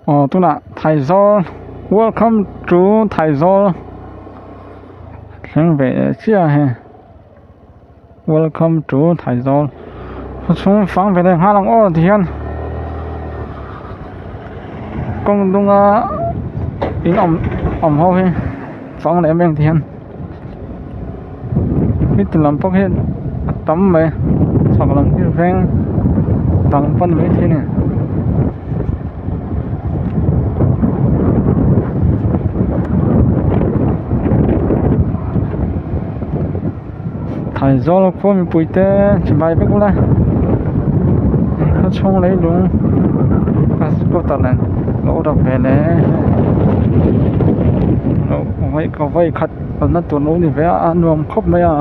Aw tunah Thaizawl welcome to Thaizawl thleng ve leh chiah a hei welcome to Thaizawl chhung fang ve leh nghal ang aw tihian kawng dunga in awm awm ho hi fang leh em em tihian heti lam pawh hian a tam mai chhak lam hi veng dang pan mai thei a ni. Thaizawl khua mipui te chibai vek ula khaw chhung leilung a scooter nen lo rak ve leh ka vawi khat kalna tur lo ni ve a a nuam khawp mai a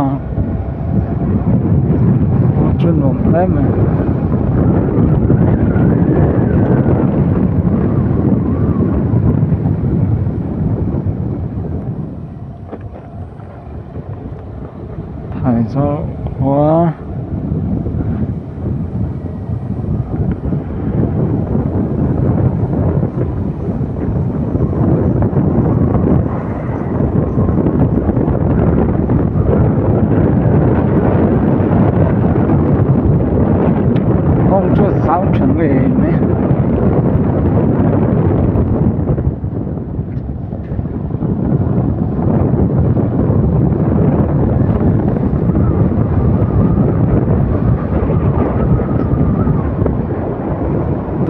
chu nuam hle mai. Thaizawl khua kawng chu a zau tha ngei mai.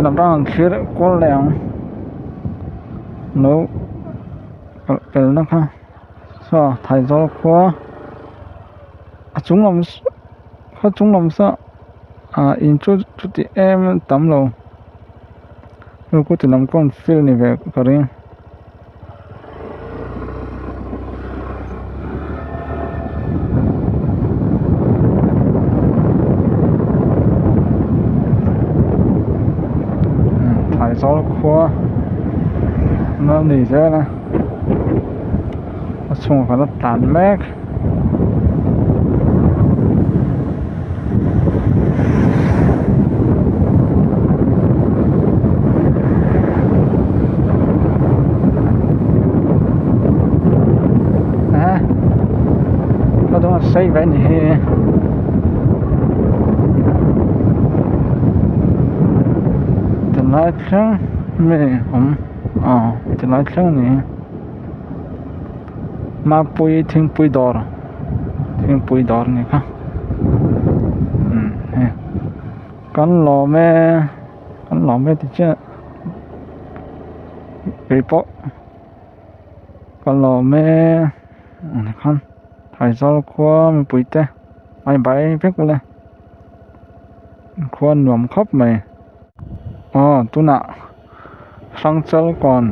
Lam tang an thlir kual leh ang lo kalh pel na kha saw Thaizawl khua a chung lam khaw chung lam saw ah in chu chuti em tam lo. Ku ti lam pawh an fill ni ve ka ring. Thaizawl khua an ni zel a a chhungah kan la tlan mek. Sei ve ni hi tilai thleng mi awm aw tilai thleng a ni hi. Mapui thingpui dawr thingpui dawr a ni kha umm hei kan lawm e kan lawm e ti chiah keipawh ka lawm e ani khan Aizawl khua mipui te a inbai vek ule khua nuam khawp mai aw tunah. Hrangchal kawn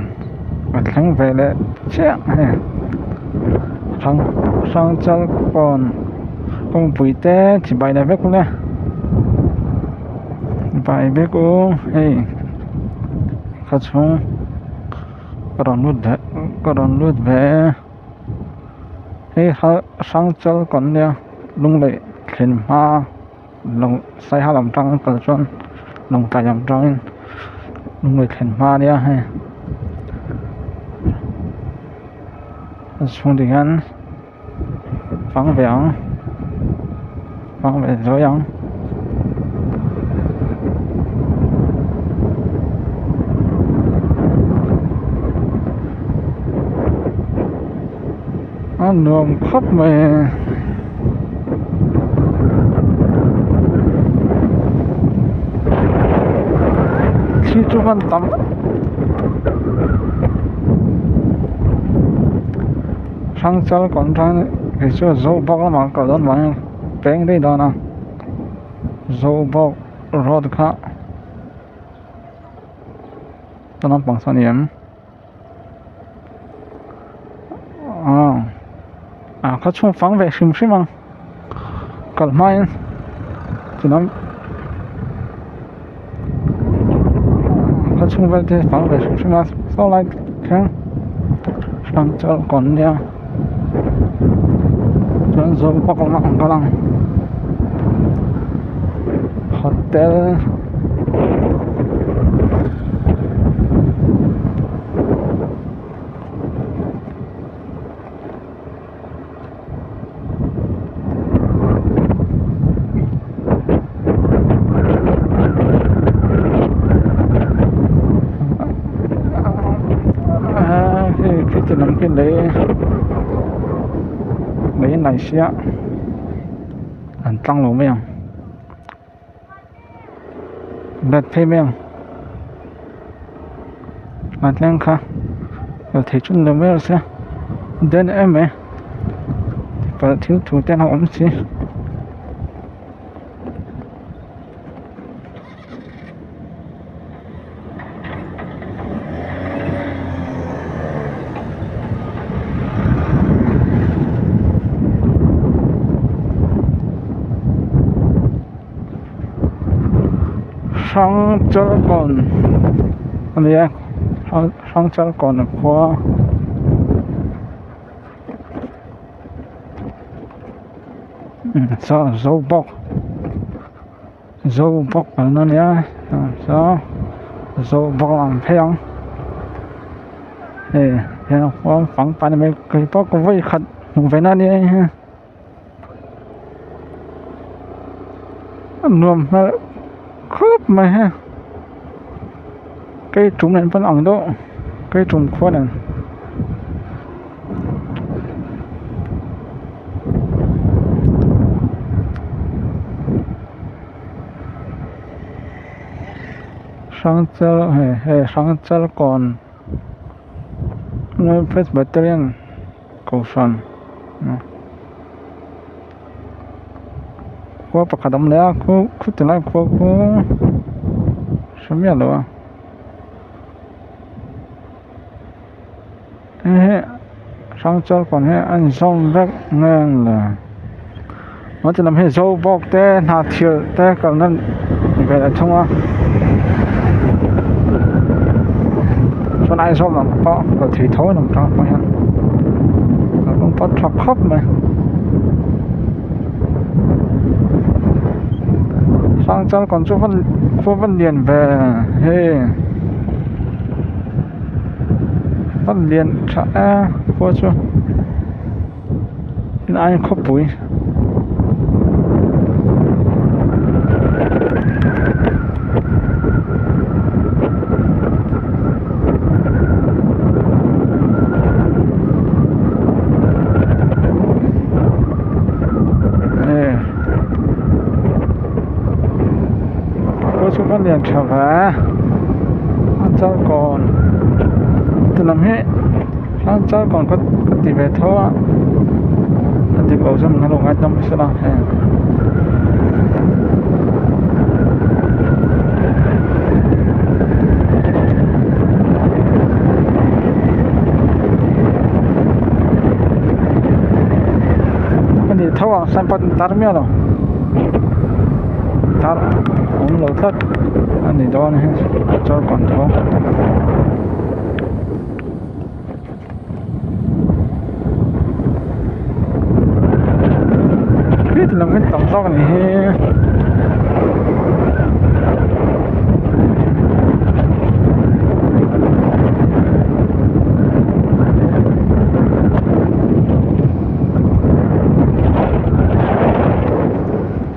a thleng ve leh chiah hei hrang hrangchal kawn kawngpui te chibai leh vek ula bai vek u hei khaw chhung ka rawn lut leh ka rawn lut ve hei hrangchal kawn nia lunglei thlen hma. Lawng saiha lam tang kal chuan lawng tlai lam tangin lunglei thlen hma ania hei a chhung ti hian fang ve ang fang ve zuai ang. A nuam khawp mai thli chu hman tam hrangchal kawn tan kei chu a zo bawk lamah ka kal dawn vangin peng daih dawn a zo bawk road kha ta lampang saw a ni em. Ah khaw chhung fang ve hrim hrim ang kal hmain tilam khaw chhung vel te fang ve hrim hrim a saw lai thleng hrang chal kawn nia chuan zawng bawk lamah an kal ang hotel. lam khi lei lei a nai sia an tlang lo mai ang let phei mai ang a tleng kha lo thei chu ni lo mai rawh se den em mai palh thil thu te a awm si. Hrangchalkawn a ni a Hrangchalkawn khua. Saw zo bawk zo bawk an ania saw zo bawk ang phei ang hei hian khuan fang pan mai kei pawh ka vawi khat hmuh ve na ania hei hi a nuam hmel khawp mai hei kei tum nen pawn ang deuh kei tum khua nen. Hrangchal hei hei Hrangchal kawn Presbyterian kohhran khua pakhat a awm leh a khu khu tilai khua khu hre miah lo a. Hei hi Hrangchalkawn hi a inzawm vek nge ang le a ti lam hi Zobawk te Hnahthial te kalna ni ve leh thung a chuan Aizawl lam pawh kal thei tho a ni tang pawh hian kalkawng pawh a tha khawp mai Hrangchalkawn chu khua va lian ve hei. Hman lian tha a khua chu tin aiin khawpui. Khua chu hman lian tha ve. A chalkawn ti lam hi a chalkawn ka ka ti ve tho a a dik lo zawng min lo ngaidam sela heng. A ni tho ang signboard an tar miah lo tar awm lo tlat. A ni dawn hi chalkawn tho. Heti lam hi tam zawk a ni hi.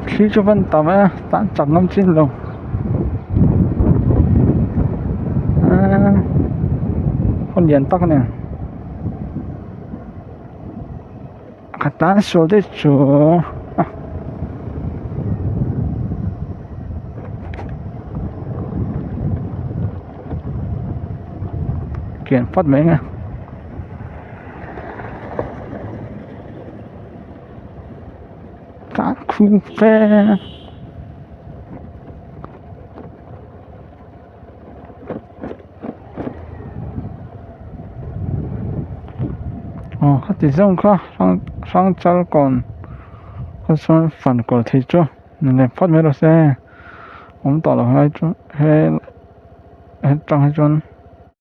Thli chu van tam e tan chak ngam chin lo. Khaw lian tak a ni ka tan sual daih chu kian phawt mai ang e. Tan khu fe. Aw khati zawng kha hrang hrangchalkawn kha chuan fan kawl thei chu ni leh phawt mai rawh se awm tawh lo helai chu he hetang hi chuan.